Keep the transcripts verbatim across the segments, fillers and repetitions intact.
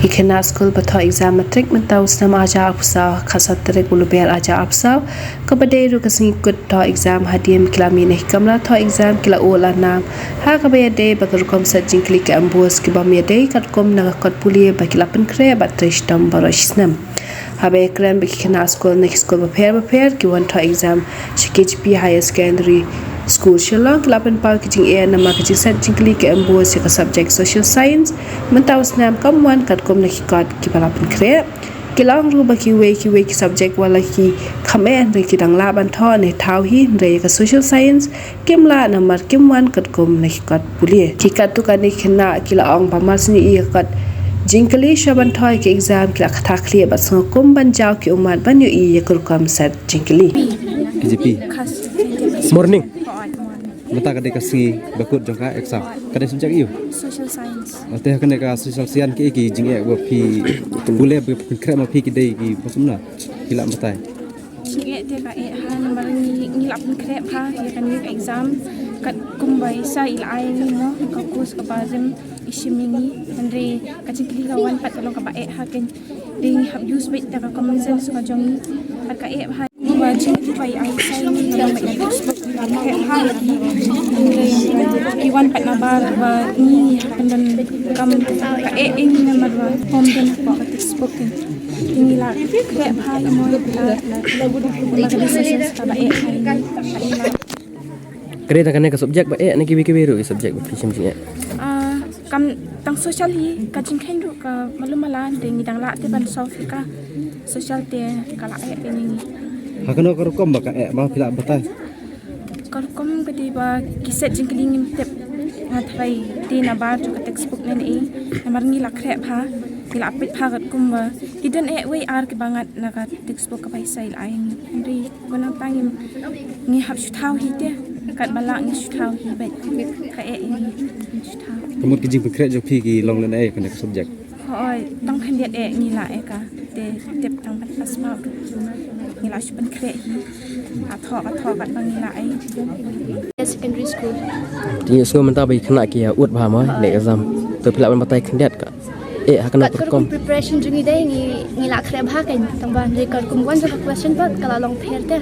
Ki khynnah skul ba thoh exam matric mynta u snem ar hajar arphew saw, khatsaw tarik u Lber ar hajar arphew saw, kaba dei ruh ka sngi kut thoh exam hadien ba ki la mih na ki kamra thoh exam ki la uh la nam. Ha kaba ïadei bad ka rukom set jingkylli ka MBOSE ki bym ïadei katkum na ka kot pule ba ki la pynkhreh bad trei shitom baroh shi snem. Haba ïakren bad ki khynnah skul na ki skul bapher bapher ki wan thoh exam sha KJP Higher Secondary School Shillong ki la pynpaw ki jingeh namar ka jingset jingkylli ka MBOSE ïa ka subject Social Science mynta u snem kam wan katkum na ki kot kiba la pynkhreh. Ki la ong ruh ba kiwei kiwei ki subject wat la ki kham eh hynrei ki dang lah ban thoh ne thaw hi, hynrei ïa ka Social Science kim lah namar kim wan katkum na ki kot pule. Ki katto katne ki khynnah ki la ong ba mar shu ïohi ïa ka kot jingkylli shuwa ban thoh ïa ka exam ki la kata khlieh bad sngew kum ban jaw ki ummat ban ïohi ïa ka rukom set jingkylli. KJP. Morning. Mynta ka dei ka sngi ba kut jong ka exam. Ka dei subject aiu? Social Science. Te ha kane ka Social Science kiei ki jingeh ba phi pule ba phi pynkhreh ma phi ki dei kiba kumno? Phi lah batai. Jingeh te ka eh ha namar ngi, ngi lah pynkhreh bha ïa kane ka exam katkum ba i Sir i la ai ngi mo ka course kaba rim i shim ïa ngi, hynrei ka jingkylli ka wan pat ka long kaba eh ha, kane dei ngi hap use beit da ka common sense ka jong ngi. Bad ka eh bha ba jingkylli ba i ai i Sir ïa ngi ka long ba ïa textbook ngi lah pynkhreh bha ïa ki, hynrei ki wan pat nabar ba ngi hap ban don kam ka eh ïa ngi namar ba ym don hapoh ka textbook. Ngi lah khreh bha ïa mo ïa ka, ka dei subject kaba eh ha ngi. Ka dei tang kane ka subject ba eh ne kiwei kiwei ruh ki subject ba phi shem jingeh? Ah, kam tang social hi, ka jingkheiñ ruh ka malu mala, te ngi dang lah te ban solve ïa ka. Social te ka la eh ïa ngi. Ha kano ka rukom ba ka eh ma phi lah batai? Ka rukom ka dei ba ki set jingkylli ngim tip, nga tharai dei nabar jong ka textbook ne ei, namar ngi la khreh bha, ngi la peit bha katkum ba ki don eh wei ar kiba ngat na ka textbook kaba i Sir i la ai ngi. Hynrei kumno tang ngi, ngi hap shu thaw hi te, katba lah ngi shu thaw hi beit. Ka eh ïa ngi shu thaw. Ka mut ki jingpynkhreh jong phi ki long lehse ïa kane ka subject? Hooid, tang khyndiat eh ngi lah ïa ka, te tip tang ban pass mark ruh ngi lah shu pynkhreh hi. Ka thoh, ka thoh katba ngi lah ïa. Secondary school. Te ngi sngew mynta ba ki khynnah ki ïa ud bha mo ïa ka exam. To phi lah ban batai khyndiat ka eh ha kane ka rukom? Ka rukom preparation jong ngi dei ngi, ngi lah khreh bha kein, tang ba dei ka rukom wan jong ka question paper ka la long pher te.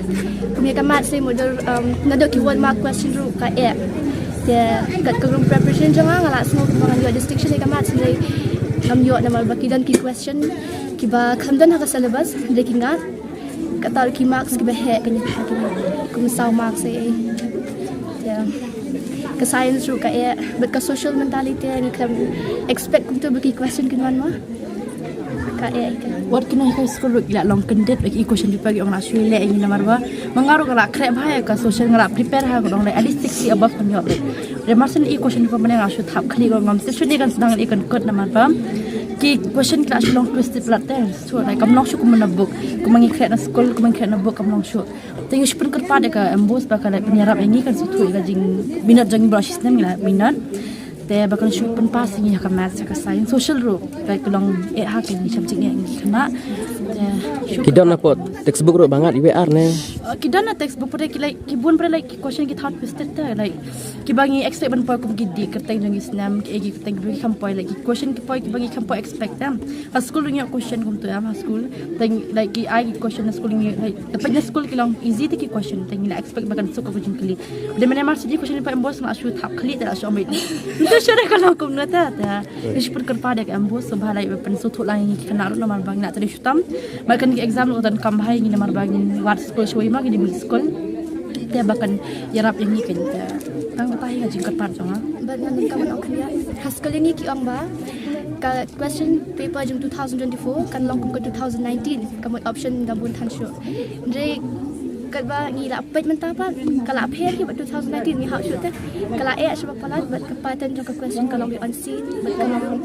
Kum ïa ka maths dei mutdur, um, naduh ki one mark question ruh ka eh. Te kat ka rukom preparation jong nga, nga la sngew kumba ngan ïoh distinction ïa ka maths, hynrei ngam ïoh namar ba ki don ki question kiba khlem don ha ka syllabus, hynrei ki ngat. Kata ruh ki marks kiba heh kein, kum saw marks ei ei. Te ka science ruh ka eh, bad ka social mentality ngi khlem expect kumto ba ki question kin wan mo. Ka eh ka. Wat kine high school ruh ki la long kyndit ba ki question paper ki ong la shu leh ïa ngi namar ba ma nga ruh nga la khreh bha ïa ka social, nga la prepare ha, ka ong leh at least sixty above kan ïoh. Re mar shen i question paper mynne nga shu thap khlieh, ngam tip shuh ne kan sdang ïa kan kut namar ba ki question ki la shu long twisted palat te. So like kam long shuh kum na book, kum ngi khreh na school, kum ngi khreh na book kam long shuh. Te ngi shu pynkyrpad ïa ka MBOSE ba ka leh pynïarap ïa ngi, kan sngewthuh ïa ka jingminot jong ngi baroh shi snem ngi la minot. Te ba kan shu pynpass ïa ngi ha ka maths, ha ka science, social ruh. Ka long eh ha ka ngi shem jingeh ngi khynnah. Te shu. Ki don na pdeng textbook ruh ba ngat iwei ar ne? Uh, ki don na textbook, pdeng ki, like, ki bun pdeng, like, ki question ki thaw twisted te, like kiba ngi expect ban poi kum ki dih kyrteng jong ki snem, ki eh ki kyrteng kiba ngi kham poi, like ki question ki poi kiba ngi kham poi expect te. Ha school ruh ngi ïoh question kumto em, ha school. Te like ki ai ki question ha school ngi, like, te peit na school ki long easy te ki question, te ngi la expect ba kan suk ka jingkylli. Te mynne mar shu i question pa MBOSE nga shu thap khlieh te la shu ong beit. Ntu shu da ka long kumno te, te ngi shu pynkyrpad ïa ka MBOSE ba la pynsngewthuh lang ïa ngi ki khynnah ruh namar ba ngi la trei shitom. Ba kan ki exam ruh donkam bha ïa ngi namar ba ngin wad school shwa ma, ngin mih school. Te ba kan ïarap ïa ngi kein te. Tang kata hi ka jingkyrpad jong nga. Bad ngan ong kumno khyndiat. Ha school ïa ngi ki ong ba ka question paper jong two thousand twenty-four kan long kum ka two thousand nineteen, ka mut option da bun than shuh. Hynrei katba ngi la peit mynta pat ka la pher hi bad two thousand nineteen, ngi hap shuh te. Ka la eh shuh ba palat bad ka pattern jong ka question ka long ïa unseen bad ka long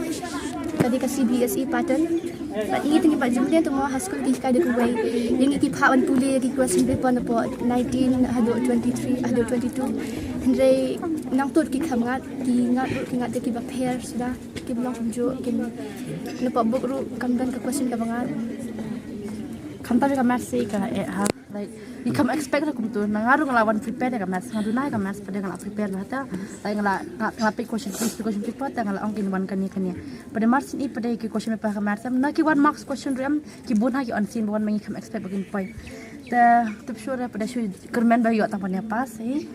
ka dei ka CBSE pattern. Bad ngi te ngi pat jingmlien te mo, ha school ki hikai da kawei. Ïa ngi ki phah ban pule ïa ki question paper napoh nineteen haduh twenty-three haduh twenty-two. Hynrei nangta ki kham ngat, ki ngat ruh ki ngat da kiba pher suda. Kim long kumjuh, kim, napoh book ruh kam don ka question kaba ngat. Khamtam ïa ka maths ka eh ha. Ngi kham expect ruh kumtu, na nga ruh nga la wan prepare ïa ka maths, nga duna ïa ka maths pat nga la prepare bha te. Te nga la, nga la peit question, question paper te nga la ong kin wan kane kane. Pat mar shen i pat ki question paper ka maths em, na ki one marks question ruh em, ki bun ha ki unseen ba wan ma ngi kham expect ba kin poi. Te tip shuh re pat shu kyrmen ba ïoh tang ban ïa pass hi.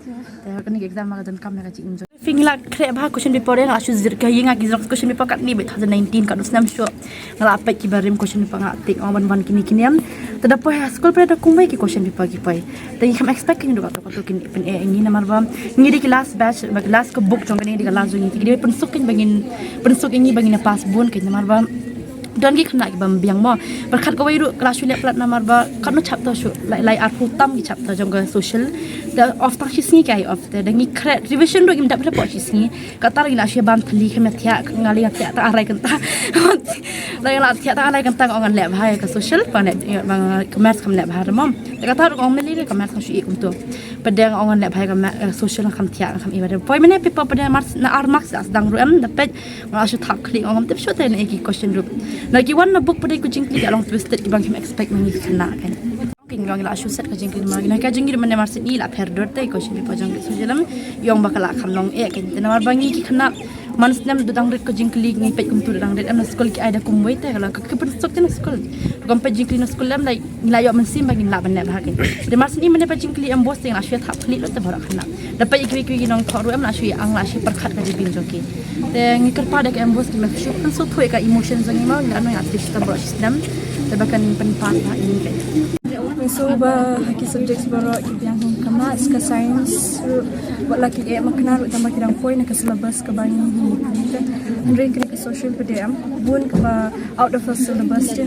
Te kane ka exam ma ka donkam ïa ka jingim jong. Phi ngi la khreh bha question paper, nga la shu zir ka ïing, nga ki xerox question paper katne ba two thousand nineteen, katno snem shuh. Nga la peit kiba rim question paper, nga la tick, oh, wan wan kine kine. Te da poi ha skul pat da kumwei ki question paper ki poi. Te ngi kham expect kin dei kato kato kin pyn-e ïa ngi namar ba ngi dei ki last batch, ba last ka book jong kane dei ka last jong ngi. Te ki dei pynsuk kin ba ngin, pynsuk ïa ngi ba ngin pass bun kin namar ba don ki khynnah kiba biang mo. Pyrkhat kawei ruh ka la shu leh palat namar ba katno chapter shuh, lai, lai arphew tam ki chapter jong ka social. Te off tang shi sngi ki ai off, te da ngi khreh revision ruh ngim dap, da poi shi sngi. Kata ruh ngi la shu bam thylli, kham ïa thiah, nga la ïa thiah tang arai kynta. La ïa la thiah tang arai kynta, nga ong ngan leh bha ïa ka social, ba ne, ba ka maths kam leh bha re mo. Te kata ruh nga ong mynne re ka maths nga shu ïeh kumto. Pat nga ong ngan leh bha ïa ka ma-, eh, social, nga kham thiah, nga kham ïeh bha. Poi mynne paper pat mar na ar marks la sdang ruh em, da peit nga la shu thap khlieh, nga ong ngam tip shuh te ne ki question ruh. Na ki wan na book pat ki jingkylli ki long twisted, kiba ngim expect ma ngi ki khynnah kan. Kin ong la shu set ka jingkylli ma ngi, na ka jingkylli mynne mar shen i la pher dur te ki question paper jong ki social em, ïong ba ka la kham long eh kan. Te namar ba ngi ki khynnah man snem da dang rit ka jingkylli, ngi peit kumtu da dang rit em, na skul ki ai da kumwei te ka la ka, ka pynsuk te na skul. Rukom peit jingkylli na skul em, like ngi la ïoh mynsiem ba ngin lah ban leh bha kan. Te mar shen i mynne pat jingkylli em boss te ngi la shu ïa thap khlieh lut te baroh khynnah. Da peit ïa kiwei kiwei ki nongthoh ruh em la shu ïa ang, la shu pyrkhat ka jingim jong ki. Te ngi kyrpad ïa ka em boss ki la shu pynsuk thuh ïa ka emotion jong ngi mo, ngi la nang ïa tip tam baroh shi snem. Te ba kan pynpaw bha ïa ngi kan. Ngi sngewbha ha ki subjects baroh ki biang, ka maths, ka science ruh, wat la ki eh makna ruh tang ba ki dang poi na ka syllabus kaba ngi hi. Hynrei kane ka social pat em bun kaba out of the syllabus te.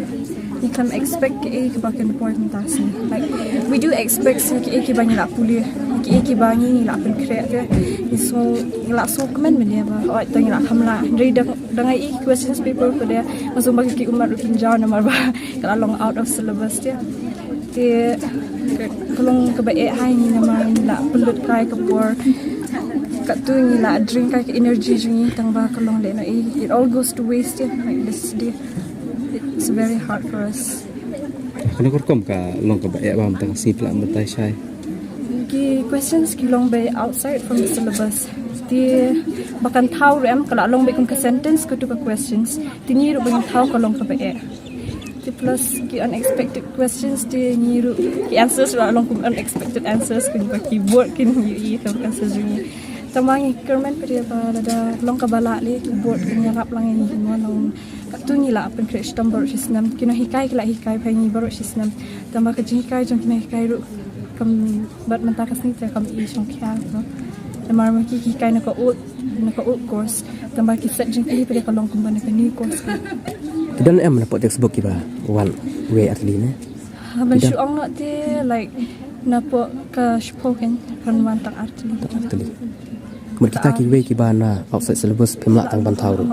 Ngi kham expect kaei kaba kan poi mynta ka sngi. Like, we do expect sa kaei kiba ngi la pule, kaei kiba ngi, ngi la pynkhreh te. Ngi sngew, ngi la sngewkmen mynne ba hooid te ngi la kham lah. Hynrei da, da nga ïohi questions paper pat nga sngewbha ki ummat ruh kin jaw namar ba ka la long out of syllabus te. Te ka, ka long kaba eh ha ngi namar ngi la pynlut kai ka por. Katto ngi la drain kai ka energy jong ngi tang ba ka long lehnohei, it all goes to waste, yeah, like this day. It's very hard for us. Kano ka rukom ka long kaba eh bha mynta ka sngi, phi lah ban batai shai? Ki questions ki long ba outside from the syllabus. Te ba kan thaw ruh em, ka la long ba kum ka sentence katto ka questions. Te ngi ruh ba ngin thaw ka long kaba eh. Te plus ki unexpected questions te ngi ruh, ki answers ruh long kum unexpected answers, kum ba ki bored kin ïohi ka answers jong ngi. Tang ba ngi kyrmen pat ba lada long kaba lah lei ki board kin ïarap lang ïa ngi, mo, long katto ngi la pynkhreh shitom baroh shi snem, ki nonghikai ki la hikai bha ïa ngi baroh shi snem. Tang ba ka jinghikai jong ki nonghikai ruh kam, bad mynta ka sngi te kam i shongkhia, no. Namar ma ki, ki hikai na ka old, na ka old course. Tang ba ki set jingkylli pat ka long kumba na ka new course ka. Ki don em na pdeng textbook kiba wan wei ar tylli ne? Ha, ban shu ong noh te, like, na pdeng ka shiphew kan, kan wan tang ar tylli. Tang ar tylli. Mut kita kiwei kiba na outside syllabus phim lah tang ban thaw ruh.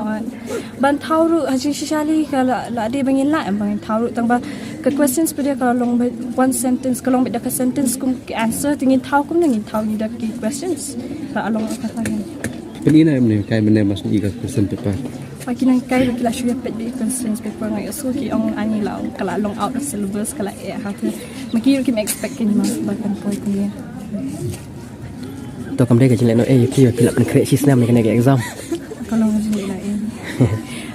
Ban thaw ruh ha jingshisha lei ka la, la dei ba ngin lah em ba ngin thaw ruh, tang ba ka questions pat ka long ba one sentence, ka long ba da ka sentence kum ki answer, te ngin thaw kumno, ngin thaw ngi da ki questions. Ka long ka thang. Pynïaid em ne kai mynne ba shu i ka question paper. Ba ki nonghikai ruh ki la shu ïa peit da i question paper, nga ïohsngew ki ong ani la ong ka la long out of syllabus, ka la eh ha te. Ma ki ruh kim expect kin ma ba kan poi kumne. To kam dei ka jinglehnohei ïa phi ba phi la pynkhreh shi snem ïa kane ka exam. Ka long ka jinglehnohei.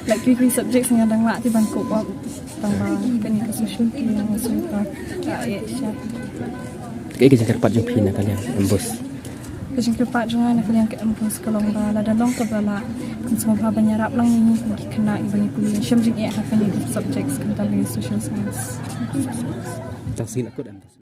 Like kiwei kiwei subjects nga dang lah te ban cope up. Tang ba kane ka social ki nga shu ka, ka eh sha. Kaei ka jingkyrpad jong phi na ka liang em boss? Ka jingkyrpad jong nga na ka liang ka em boss ka long ba lada long kaba lah, kan sngewbha ban ïarap lang ïa ngi kum ki khynnah kiba ngi pule, shem jingeh ha kane ka subjects khamtam ka social science. Tang sngewbha kut em boss.